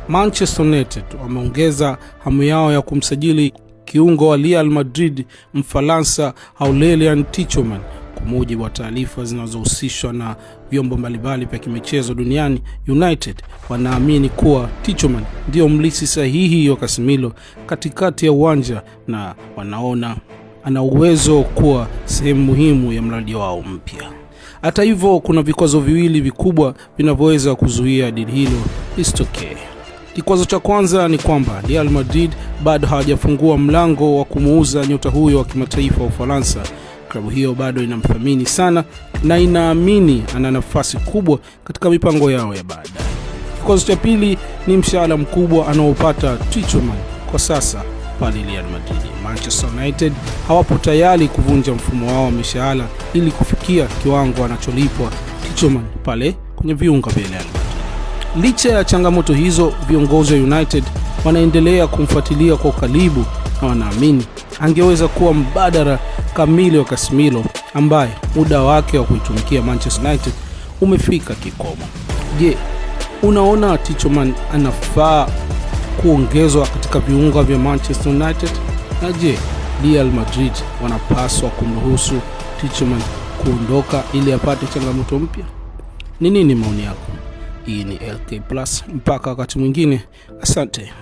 Manchester United wameongeza hamu yao ya kumsajili kiungo wa Real Madrid Mfaransa Aurelien Tchouameni. Kwa mujibu wa taarifa zinazohusishwa na vyombo mbalimbali vya kimichezo duniani, United wanaamini kuwa Tchouameni ndio mlisi sahihi wa Casemiro katikati ya uwanja na wanaona ana uwezo kuwa sehemu muhimu ya mradi wao mpya. Hata hivyo, kuna vikwazo viwili vikubwa vinavyoweza kuzuia dili hilo lisitokee. Kikwazo cha kwanza ni kwamba Real Madrid bado hawajafungua mlango wa kumuuza nyota huyo wa kimataifa wa Ufaransa. Klabu hiyo bado inamthamini sana na inaamini ana nafasi kubwa katika mipango yao ya baadaye. Kikwazo cha pili ni mshahara mkubwa anaopata Tchouameni kwa sasa pale Real Madrid. Manchester United hawapo tayari kuvunja mfumo wao wa mishahara ili kufikia kiwango anacholipwa Tchouameni pale kwenye viunga vya Real Madrid. Licha ya changamoto hizo, viongozi wa United wanaendelea kumfuatilia kwa ukaribu na wanaamini angeweza kuwa mbadala kamili wa Casemiro ambaye muda wake wa kuitumikia Manchester United umefika kikomo. Je, unaona Tchouameni anafaa kuongezwa katika viunga vya Manchester United? Na je, Real Madrid wanapaswa kumruhusu Tchouameni kuondoka ili apate changamoto mpya? Ni nini maoni yako? Hii ni LK Plus, mpaka wakati mwingine, asante.